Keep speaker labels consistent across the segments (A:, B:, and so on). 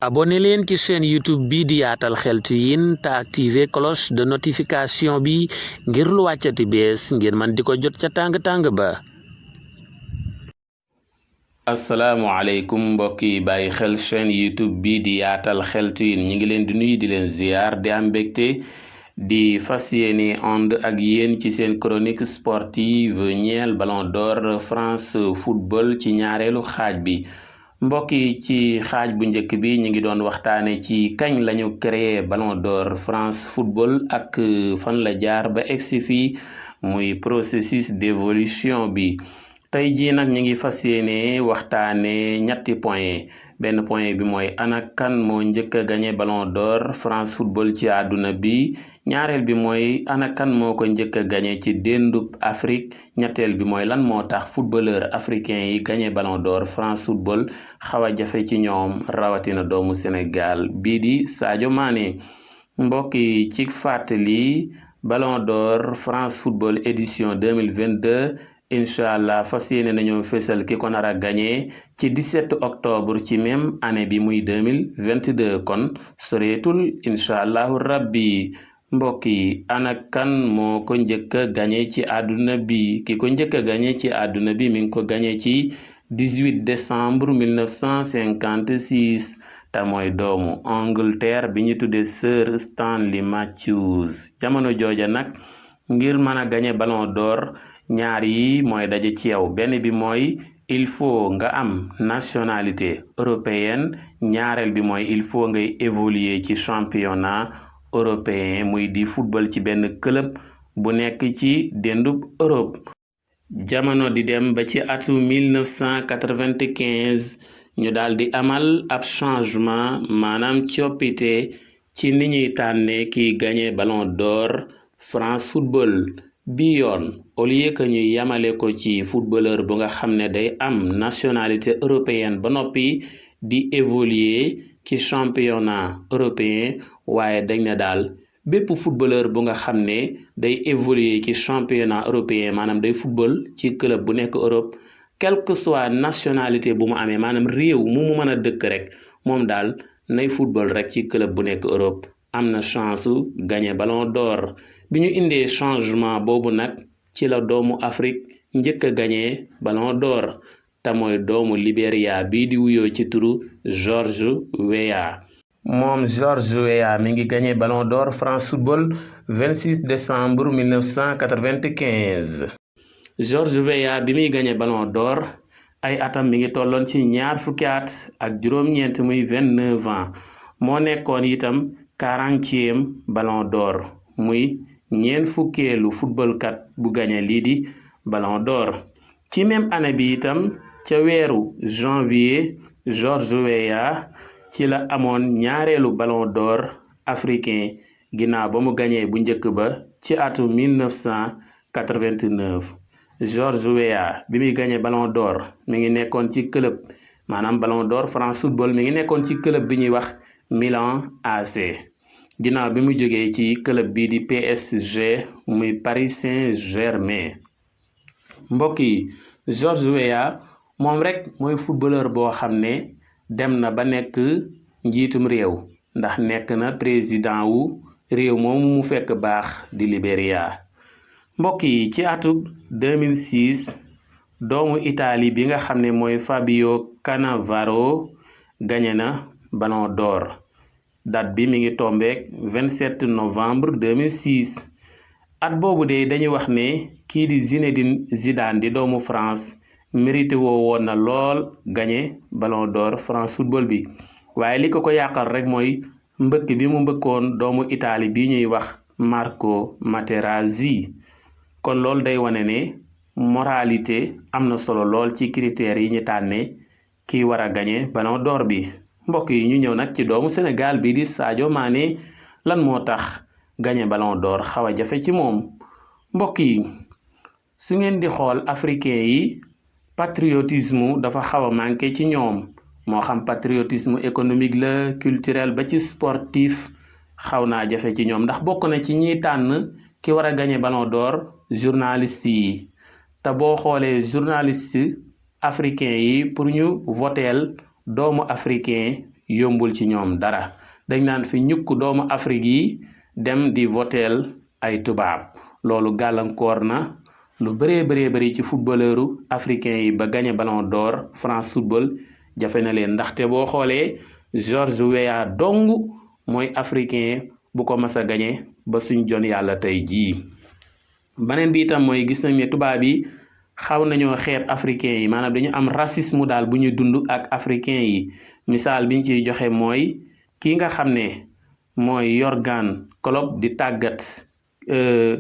A: abonné leen ci chaîne YouTube bi di yaatal xeltu yin te activer cloche de notification bi ngir lu wàccati bees ngir man di ko jot ca tàng-tàng ba. asalaamualeykum mbokk yi bàyyi xel chaîne YouTube bi di yaatal xeltu yin ñi ngi leen di nuyu di leen ziar di am mbégte di fas yéene ànd ak yéen ci seen chronique sportive ñeel Ballon d'Or France football ci ñaareelu xaaj bi. mbokk yi ci xaaj bu njëkk bi ñu ngi doon waxtaane ci kañ lañu créé Ballon d'Or France football ak fan la jaar ba egsi fii muy processus d'évolution bi. tey jii nag ñu ngi fas yéene waxtaane ñetti point benn point bi mooy ana kan moo njëkk a gagné Ballon d'Or France football ci àdduna bi, ñaareel bi mooy ana kan moo ko njëkk a gagné ci déndub Afrique, ñetteel bi mooy lan moo tax footballeur africain yi gagné Ballon d'Or France football xaw a jafe ci ñoom rawatina doomu Sénégal bii di Sadio Mané. mbokk yi ci fàttali Ballon d'Or France football édition 2022 incha allah fas yéene nañoo fésal ki ko nar a gagné ci 17 octobre ci même année bi muy 2022 kon soreetul incha allahu rabbi. mbokk yi ana kan moo ko njëkk a gagné ci àdduna bi, ki ko njëkk a gagné ci àdduna bi mi ngi ko gagné ci 18 décembre 1956 te mooy doomu Angleterre bi ñu tuddee Sir Stanley Matthews. jamono jooja nag ngir mën a gagné Ballon d'Or ñaar yi mooy daje ci yow, benn bi mooy il faut nga am nationalité européenne, ñaareel bi mooy il faut ngay évoluer ci championnat européen muy di football ci benn club bu nekk ci déndub Europe. jamono di dem ba ci atu 1995 ñu daal di amal ab changement maanaam coppite ci ni ñuy tànnee kiy gagné Ballon d'Or France football bi yoon au lieu que ñu yamale ko ci footballeur bu nga xam ne day am nationalité européenne ba noppi di évoluer ci championnat européen, waaye dañ ne daal bépp footballeur bu nga xam ne day évoluer ci championnat européen maanaam day football ci club bu nekk Europe, quelle que soit nationalité bu mu amee maanaam réew mu mën a dëkk rek moom daal nay football rek ci club bu nekk Europe am na chance su gagné Ballon d'Or. bi ñu indee changement boobu nag ci la doomu Afrique njëkk a gagné Ballon d'Or te mooy doomu Libéria bii di wuyoo ci turu George Weah. moom George Weah mi ngi gagné Ballon d'Or France football 26 décembre 1995. George Weah bi muy gagné Ballon d'Or ay atam mi ngi tolloon ci ñaar fukki at ak juróom-ñeent muy 29 ans moo nekkoon itam 40e Ballon d'Or muy ñeent fukkeelu footballkat bu gagné lii di Ballon d'Or. ci même année bi itam ca weeru janvier George Weah ci la amoon ñaareelu Ballon d'Or africain ginnaaw ba mu gagné bu njëkk ba ci atu 1989. George Weah bi muy gagné Ballon d'Or mi ngi nekkoon ci club maanaam Ballon d'Or France football mi ngi nekkoon ci club bi ñuy wax Milan AC. ginnaaw bi mu jógee ci club bii di PSG muy Paris Saint-Germain. mbokk yi George Weah moom rek mooy footballeur boo xam ne dem na ba nekk njiitum réew, ndax nekk na président wu réew moomu mu fekk baax di Libéria. mbokk yi ci atu 2006 doomu Italie bi nga xam ne mooy Fabio Cannavaro gagné na Ballon d'Or. date bi mi ngi tombeek 27 novembre 2006. at boobu de dañuy wax ne kii di Zinedine Zidane di doomu France mérité woon na lool gagné Ballon d'Or France football bi, waaye li ko yàqal rek mooy mbëkk bi mu mbëkkoon doomu Italie bi ñuy wax Marco Materazzi. kon loolu day wane ne moralité am na solo lool ci critères yi ñu tànne kii war a gagné Ballon d'Or bi. mbokk yi ñu ñëw nag ci doomu Sénégal bi di Sadio Mané lan moo tax gagné Ballon d'Or xaw a jafe ci moom. mbokk yi su ngeen di xool africain yi patriotisme dafa xaw a manqué ci ñoom, moo xam patriotisme économique la, culturel ba ci sportif xaw naa jafe ci ñoom, ndax bokk na ci ñiy tànn ki war a gagné Ballon d'Or journaliste yi, te boo xoolee journaliste africain yi pour ñu voteel doomu africain yombul ci ñoom dara dañ naan fi ñukk doomu Afrique yi dem di voteel ay tubaab loolu gàllankoor na lu bëree bëri ci footballeuru africain yi ba gagné ballon d'or France football jafe na leen ndaxte boo xoolee George Weah dong mooy africain bu ko mas a gagné ba suñ jon yàlla tey jii beneen bi itam mooy gis nañ ne tubaab yi xaw nañoo xeeb africain yi maanaam dañu am racisme daal bu ñu dund ak africain yi misaal biñ ciy joxe mooy kii nga xam ne mooy Jürgen Klopp di tàggat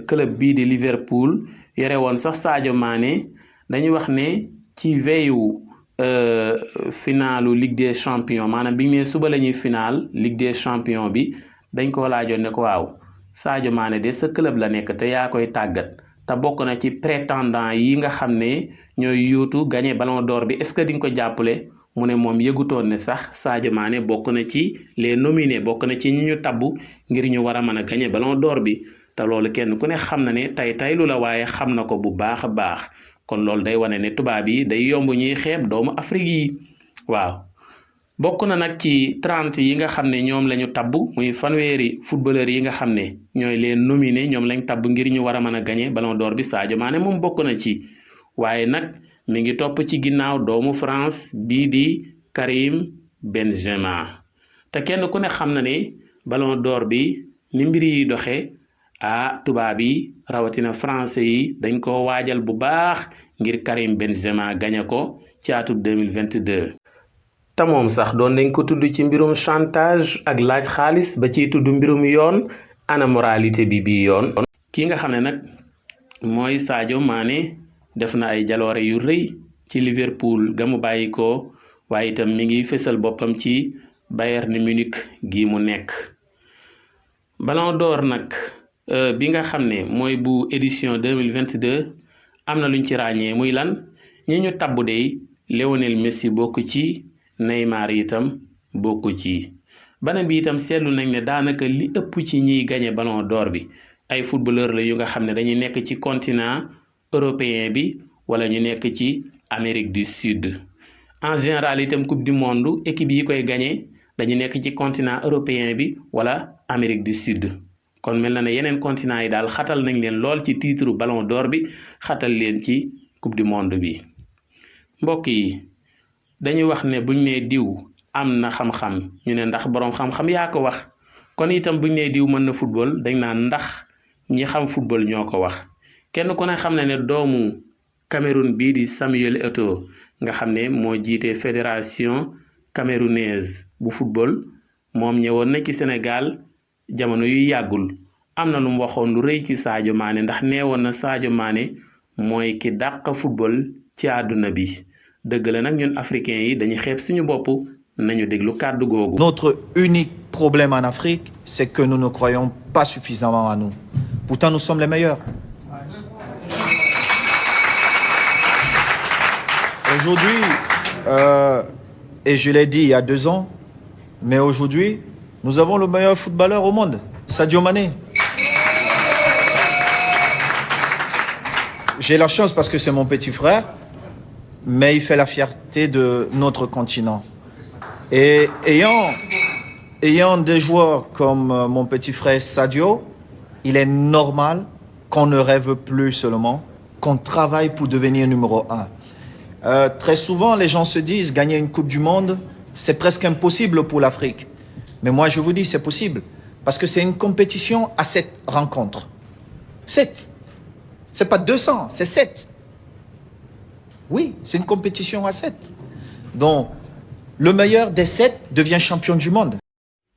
A: club bii di Liverpool yore woon sax Sadio Mané dañuy wax ne ci veillu finalu Ligue des champions maanaam bi ñu ne suba la ñuy final Ligue des champions bi dañ ko laajoon ne ko waaw Sadio Mané de sa club la nekk te yaa koy tàggat te bokk na ci prétendant yi nga xam ne ñooy yuutu gagné ballon d'or bi est-ce que di nga ko jàppale mu ne moom yëgutoon ne sax Sadio Mané bokk na ci les nominés bokk na ci ñi ñu tabbu ngir ñu war a mën a gagné ballon d'or bi te loolu kenn ku ne xam na ne tey lu la waaye xam na ko bu baax a baax kon loolu day wane ne tubaab yi day yomb ñuy xeeb doomu Afrique yi waaw bokk na nag ci 30 yi nga xam ne ñoom la ñu tabb muy fanweeri footballeur yi nga xam ne ñooy leen nominé ñoom lañ tabb ngir ñu war a mën a gagné ballon d'or bi Sadio Mané moom bokk na ci waaye nag mi ngi topp ci ginnaaw doomu France bii di Karim Benzema te kenn ku ne xam na ne ballon d'or bi ni mbir yi doxee tubaab yi rawatina français yi dañ ko waajal bu baax ngir Karim Benzema gagné ko ci atum 2022 te moom sax doon nañ ko tudd ci mbirum chantage ak laaj xaalis ba ciy tudd mbirum yoon ana moralité bi yoon kii nga xam ne nag mooy Sadio Mané def na ay jaloore yu rëy ci Liverpool ga mu bàyyi ko waaye itam mi ngi fësal boppam ci Bayern Munich gi mu nekk ballon d'or nag bi nga xam ne mooy bu édition 2022 am na luñ ci ràññee muy lan ñi ñu tabbu dey Lionel Messi bokk ci Neymar itam bokk ci beneen bi itam seetlu nañ ne daanaka li ëpp ci ñiy gagné ballon d'or bi ay footballeur la yu nga xam ne dañuy nekk ci continent européen bi wala ñu nekk ci Amérique du Sud en général itam coupe du monde équipe yi koy gagné dañu nekk ci continent européen bi wala Amérique du Sud kon mel na ne yeneen continent yi daal xatal nañ leen lool ci titre ballon d'or bi xatal leen ci coupe du monde bi mbokk yi dañuy wax ne buñ nee diw am na xam-xam ñu ne ndax boroom xam-xam yaa ko wax kon itam buñ nee diw mën na football dañ naan ndax ñi xam football ñoo ko wax kenn ku ne xam na ne doomu Cameroun bii di Samuel Eto'o nga xam ne moo jiite fédération camerounaise bu football moom ñëwoon na ci Sénégal jamono yu yàggul am na lu mu waxoon lu rëy ci Sadio Mané ndax neewoon na Sadio Mané mooy ki dàq football ci àdduna bi dëgg la nag ñun africains yi dañuy xeeb suñu bopp nañu déglu kàddu googu.
B: Notre unique problème en Afrique, c'est que nous ne croyons pas suffisamment en nous. Pourtant, nous sommes les meilleurs. Aujourd'hui, et je l'ai dit il y a 2 ans, mais aujourd'hui, nous avons le meilleur footballeur au monde, Sadio Mané. J'ai la chance parce que c'est mon petit frère, mais il fait la fierté de notre continent. Et ayant des joueurs comme mon petit frère Sadio, il est normal qu'on ne rêve plus seulement, qu'on travaille pour devenir numéro 1. Très souvent, les gens se disent gagner une Coupe du Monde, c'est presque impossible pour l'Afrique. Mais moi, je vous dis, c'est possible. Parce que c'est une compétition à 7 rencontres. 7. C'est pas 200, c'est 7. Oui, c'est une compétition à 7. Donc, le meilleur des 7 devient champion du monde.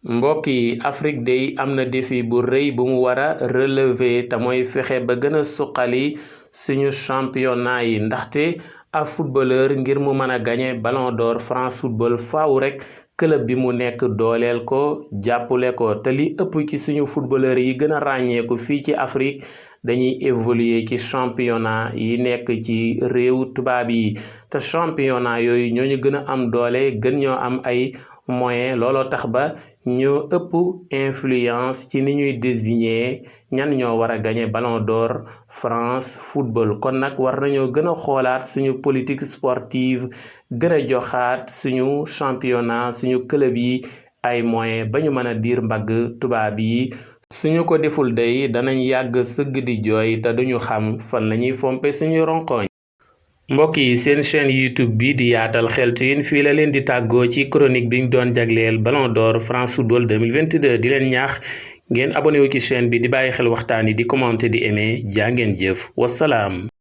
A: mbokk yi Afrique day am na défi bu rëy bu mu war a relever te mooy fexe ba gën a suqali suñu championnat yi ndaxte ab footballeur ngir mu mën a gagné ballon d'or France football faaw rek club bi mu nekk dooleel ko jàppale ko te li ëpp ci suñu footballeur yi gën a ràññeeku fii ci Afrique dañuy évoluer ci championnat yi nekk ci réew tubaab yi te championnat yooyu ñooñu gën a am doole gën ñoo am ay moyen looloo tax ba ñoo ëpp influence ci ni ñuy désigner ñan ñoo war a gagner Ballon d'Or France football. kon nag war nañoo gën a xoolaat suñu politique sportive gën a joxaat suñu championnat suñu club yi ay moyens ba ñu mën a diir mbagg tubaab yi. suñu ko deful day danañ yàgg sëgg di jooy te duñu xam fan lañuy fompe suñu ronkoñ. mbokk yi seen chaîne YouTube bi di yaatal xeltu yin fii la leen di tàggoo ci chronique bi ñu doon jagleel Ballon d'Or France Football 2022 di leen ñaax ngeen abonné wu ci chaîne bi di bàyyi xel waxtaan yi di commenter di aimer jaa ngeen jëf wasalaam.